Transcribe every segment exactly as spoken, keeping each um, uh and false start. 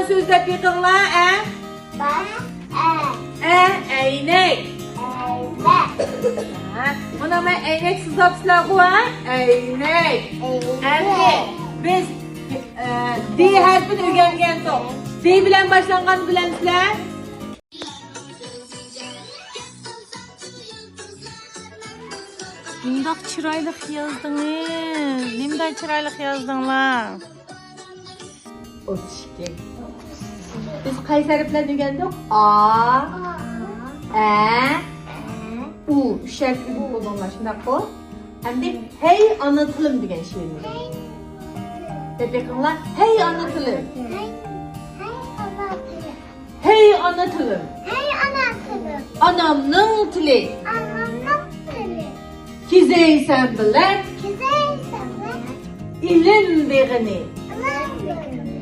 سۆزلەپ بېقىڭلار، ئە. ئە، ئە. ئە، ئەينەك. ئەينەك. ھە، مانا مەن ئەينەك سىزاپسىلەرغۇ، ھە؟ ئەينەك. ئەينەك. ئەمدى بىز، ئە، دى ھەرپىنى ئۆگەنگەنتۇق. دى بىلەن باشلانغاننى بىلەمسىلەر؟ نېمانداق چىرايلىق يازدىڭىز؟ نېمانداق چىرايلىق يازدىڭلار؟ ئوتتۇز ئىككى. بىز قايسى ھەرپلەرنى ئۆگەندۇق؟ ئا، ئە، ئۇ. ئۈچ ھەرپنى بىلدىڭلار، شۇنداققۇ؟ ئەمدى ھەي ئانا تىلىم دېگەن شېئىرنى دەپ بېقىڭلار. ھەي ئانا تىلىم. ھەي، ھەي ئانا تىلىم. ھەي ئانا تىلىم. ھەي ئانا تىلىم. ئانامنىڭ تىلى. ئانامنىڭ تىلى. كېزەي سەن بىلەن. كېزەي سەن بىلەن. ئىلىم بېغىنى. ئىلىم بېغىنى.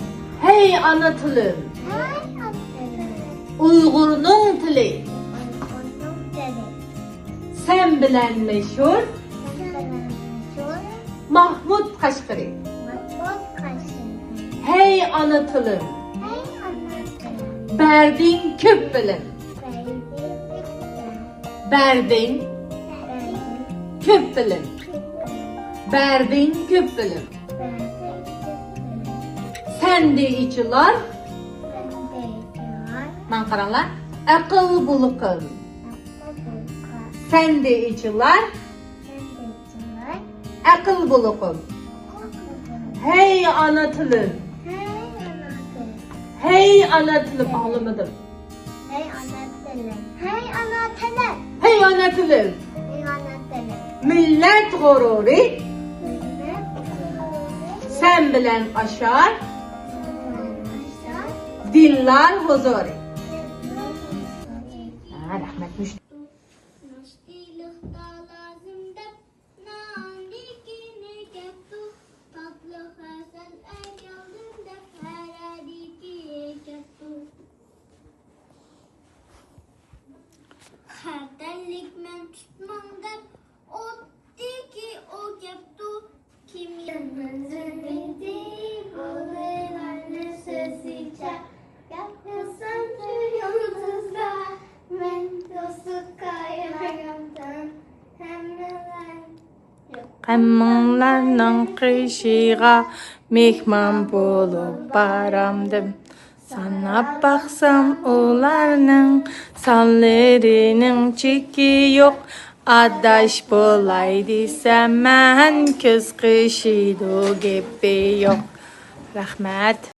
ھەي ئانا تىلىم. ھەي ئانا تىلىم. ئۇيغۇرنىڭ تىلى. ئۇيغۇرنىڭ تىلى. سەن بىلەن مەشھۇر. سەن بىلەن مەشھۇر. ماھمۇد قەشقىرى. ماھمۇد قەشقىرى. ھەي ئانا تىلىم. ھەي ئانا تىلىم. بەردىڭ كۆپ بىلىم. بەردىڭ كۆپ بىلىم. بەردىڭ. بەردىڭ. كۆپ بىلىم. كۆپ بىلىم. بەردىڭ كۆپ بىلىم. بەردىڭ كۆپ بىلىم. سەندە ئېچىلار. سەندە ئېچىلار. ماڭا قاراڭلار. ئەقىل بۇلىقىم. ئەقىل بۇلىقىم. سەندە ئېچىلار. سەندە ئېچىلار. ئەقىل بۇلىقىم. ئەقىل بۇلىقىم. ھەي ئانا تىلىم. ھەي ئانا تىلىم. ھەي ئانا تىلىم. ئاڭلىمىدىم. ھەي ئانا تىلىم. ھەي ئانا تىلىم. ھەي ئانا تىلىم. ھەي ئانا تىلىم. مىللەت غۇرۇرى. مىللەت غۇرۇرى. سەن بىلەن ئاشار. سەن بىلەن ئاشار. دىللار ھۇزۇرى. دىللار ھۇزۇرى. ھە، رەھمەت. ناشتىلىقتا لازىم دەپ ناننى كېنى كەپتۇ، تاتلىق ھەسەل ئەكەلدىم دەپ ھەرەدىكى كەپتۇ. خەتەرلىك مەن تۇتماڭ دەپ ئوتتىكى ئۇ كەپتۇ. كىم يەنمەن زىننىتى بالىلارنى سۆزىچە. ياتمىسامچۇ يۇلتۇزلار، مەن توسۇپ قايمىغانتىم ھەممىلەر. ھەممىڭلارنىڭ قېشىغا مېھمان بولۇپ بارامدىم. ساناپ باقسام ئۇلارنىڭ سانلىرىنىڭ چېكى يوق. ئاداش بولاي دېسەم مەن كۆز قېشىدۇ گېپى يوق. رەھمەت.